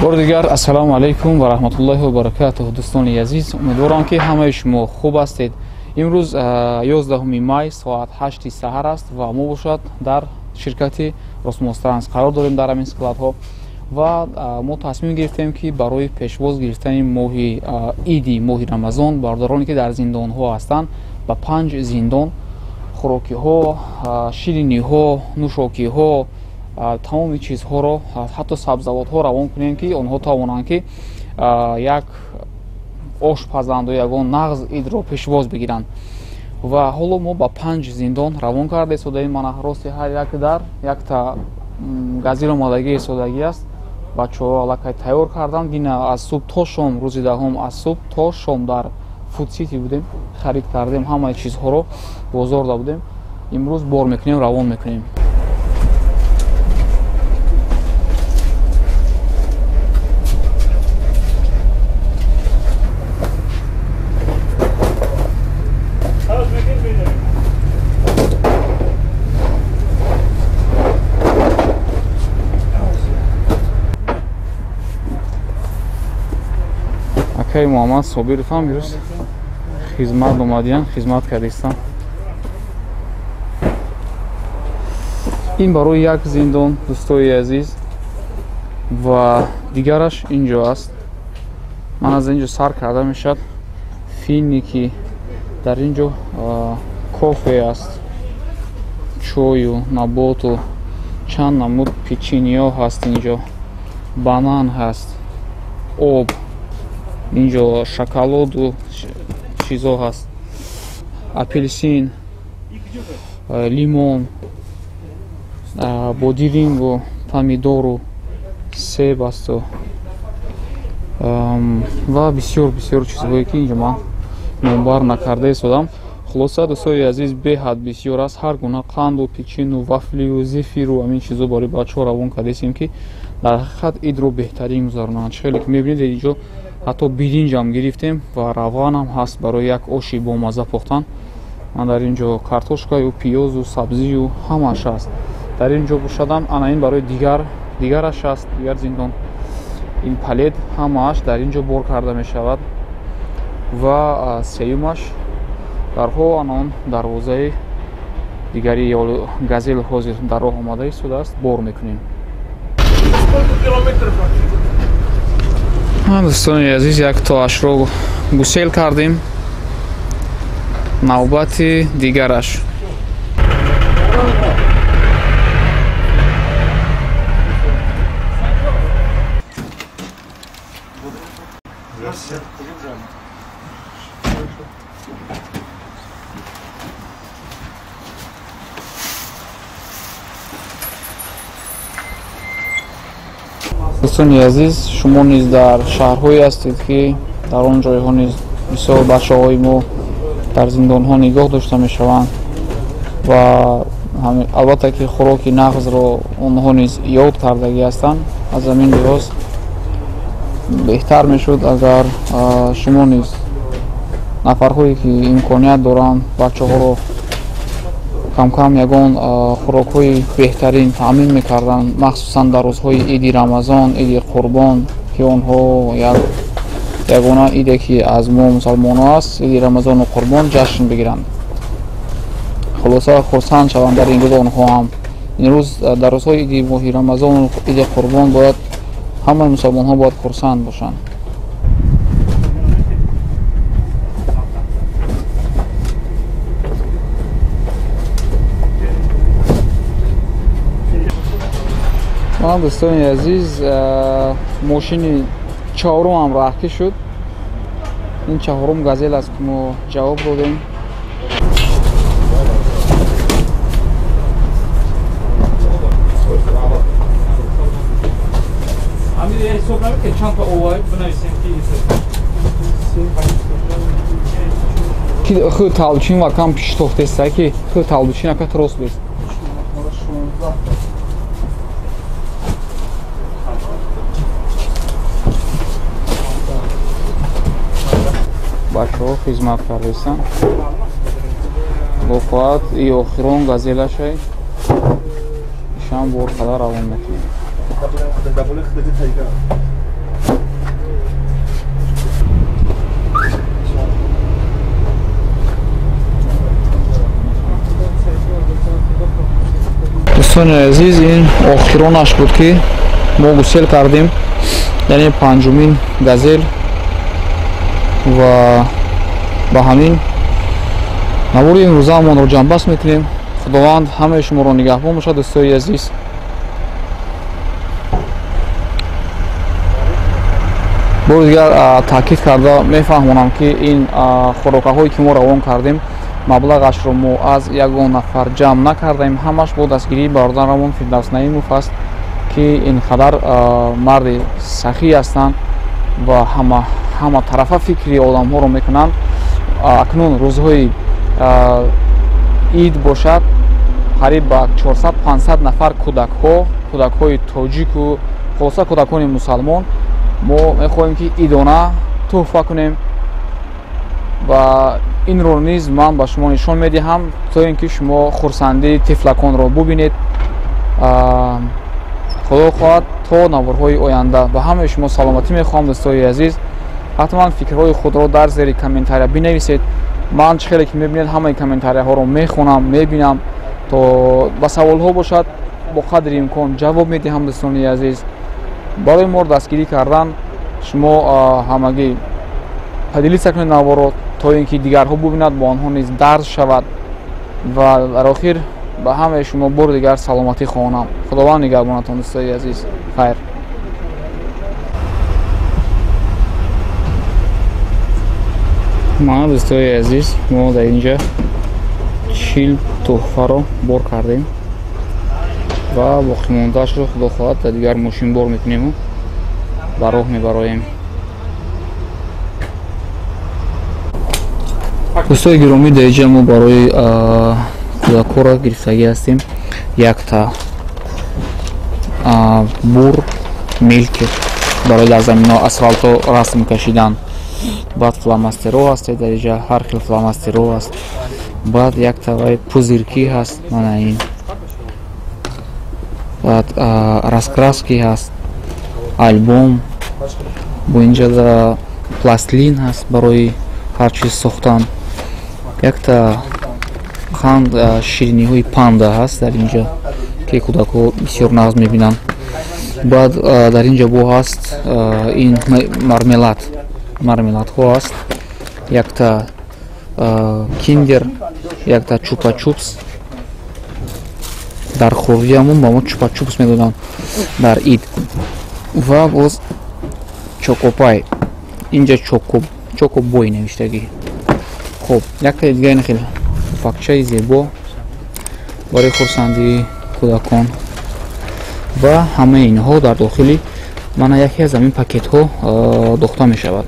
Бори дигар ассалому алайкум ва раҳматуллоҳи ва баракатуҳ. Дӯстони азиз, умедворам ки ҳамаи шумо хуб ҳастед. Имрӯз 11 май соат 8 саҳар аст ва мо бошад дар ширкати Росмостранс қарор дорем дар ҳамин складҳо ва мо тасмим гирифтем ки барои пешвоз гирифтани моҳи иди моҳи Рамазон бародароне ки дар зиндонҳо ҳастанд ба 5 зиндон хӯрокиҳо, шириниҳо, нӯшокиҳо, тамоми чизҳоро, ҳатто сабзавотҳо равон кунем ки онҳо тавонанд ки як ош пазанду ягон нағз идро пешвоз бигиранд. Ва ҳоло мо ба 5 зиндон равон карда истодаем. Мана рости ҳар як дар якта газил омадагӣ истодагӣ аст. Бачаҳо аллакай тайёр карданд. Дина аз субҳ то шом, рӯзи даҳум аз субҳ то шом дар Фудсити будем, харид кардем ҳамаи чизҳоро, бозорда будем. Имрӯз бор мекунем, равон мекунем. Акай Муҳаммад Собиров ҳам имрӯз хизмат омадиян, хизмат кардистан. Ин барои як зиндон, дӯстои азиз, ва дигараш инҷо аст. Ман аз инҷо сар карда мешавад финики, дар инҷо кофе аст, чою наботу чанд намуд печениё ҳаст, инҷо банан ҳаст, об, инҷо шоколаду чизо ҳаст, апелсин, лимон, бодирингу, помидору, себ асту ва бисёр бисёр чизҳое ки инҷо ман номбар накарда истодам. Хулоса дӯстои азиз, беҳад бисёр аст. Ҳар гуна қанду, печену, вафлию, зефиру ҳамин чизо барои бачаҳо равон кардастем ки дар ҳақиқат идро беҳтарин гузаронанд. Хеле ки мебинед инҷо ҳатто биринҷам гирифтем ва равғанам ҳаст барои як оши бомазза пухтан. Ман дар инҷо картошкаю, пиёзу, сабзию ҳамааш ҳаст. Дар инҷо бошадам ана ин барои дигараш аст, дигар зиндон. Ин палет ҳамааш дар инҷо бор карда мешавад ва сеюмаш дарҳо ана он дарвозаи дигари газел ҳозир дар роҳ омада истодааст, бор мекунем. Дӯстони азиз, як то ашро гусел кардем, навбати дигараш. Дӯстони азиз, шумо низ дар шаҳрҳое ҳастед ки дар он ҷойҳо низ бисёр бачаҳои мо дар зиндонҳо нигоҳ дошта мешаванд ва албатта ки хӯроки нағзро онҳо низ ёд кардагӣ ҳастанд. Аз ҳамин лиҳоз беҳтар мешуд агар шумо низ нафарҳое ки имконият доранд бачаҳоро камкам ягон хӯрокҳои беҳтарин таъмин мекарданд, махсусан дар рӯзҳои иди Рамазон, иди Қурбон, ки онҳо ягона иде ки аз мо мусалмонҳо аст, иди Рамазону Қурбон ҷашн бигиранд. Хулоса хурсанд шаванд дар ин рӯз онҳо ҳам. Ин рӯз дар рӯзҳои иди моҳи Рамазону иди Қурбон бояд ҳамаи мусалмонҳо бояд хурсанд бошанд. Дӯстони азиз, мошини чаҳорумам раҳкӣ шуд. Ин чаҳорум газел аст ки мо ҷавоб додем. Ху талбучин ва кам пиштофтеста ки ху талбучин ака трос бест. Бачаҳо хизмат кардастанд. Лофаат и охирон газелашай ишам бор қадар равон мекунем. Дӯстони азиз, ин охиронаш буд, ки мо гусел кардем, яъне панҷумин газел, ва ба ҳамин навори имрӯзаамонро ҷамъбаст мекунем. Худованд ҳамаи шуморо нигаҳбон бошад, дӯстои азиз. Бори дигар таъкид карда мефаҳмонам, ки ин хӯрокаҳое, ки мо равон кардем, маблағашро мо аз ягон нафар ҷамъ накардаем. Ҳамаш бо дастгирии бародарамон Фирдавс Наимов аст, ки ин қадар марди сахӣ ҳастанд ва ҳама тарафа фикри одамҳоро мекунанд. Акнун рӯзҳои ид бошад, қариб ба 400-500 нафар кӯдакҳо, кӯдакҳои тоҷику хулоса кӯдакони мусалмон, мо мехоҳем, ки идона тӯҳфа кунем ва инро низ ман ба шумо нишон медиҳам, то ин ки шумо хурсандии тифлаконро бубинед. Худо хоҳад, то наворҳои оянда ба ҳамаи шумо саломатӣ мехоҳам, дӯстои азиз. Ҳатман фикрҳои худро дар зери комментария бинависед. Ман чӣ хеле ки мебинед, ҳамаи комментарияҳоро мехонам, мебинам, то ба саволҳо бошад бо қадри имкон ҷавоб медиҳам. Дӯстони азиз, барои моро дастгирӣ кардан шумо ҳамагӣ поделиться кунед наворро, то ин ки дигарҳо бубинад, бо онҳо низ дарс шавад. Ва дар охир ба ҳамаи шумо бори дигар саломатӣ хоҳонам. Худованд нигаҳбонатон, дӯстои азиз. Хайр. Мана, дӯстои азиз, мо дар инҷа 40 тӯҳфаро бор кардем ва боқимондаашро худо хоҳад дар дигар мошин бор мекунему ба роҳ мебароем. Дӯстои гиромӣ, дар инҷа мо барои кӯдакҳоро гирифтагӣ ҳастем якта бур милки барои дар замино асфалто расм кашидан. Баъд фломастеро ҳаст, дар инҷа ҳар хел фломастеро ҳаст. Баъд якта вай пузырки ҳаст, мана ин. Баъд раскраски ҳаст, альбом, бо инҷа пластилин ҳаст барои ҳар чиз сохтан. Якта қанд, шириниҳои панда ҳаст дар инҷа, ки кӯдакҳо бисёр нағз мебинанд. Баъд дар инҷа бо ҳаст ин мармелад, мармеладҳо ҳаст, якта киндер, якта чупа-чупс. Дар хурдиамон ба мо чупа-чупс медоданд дар ид. Ва боз чокопай, инҷа чокобой навиштагӣ. Хоб, якта дига ин хел пакчаи зебо барои хурсандии кӯдакон. Ва ҳамаи инҳо дар дохили мана яке аз ҳамин пакетҳо дохта мешавад.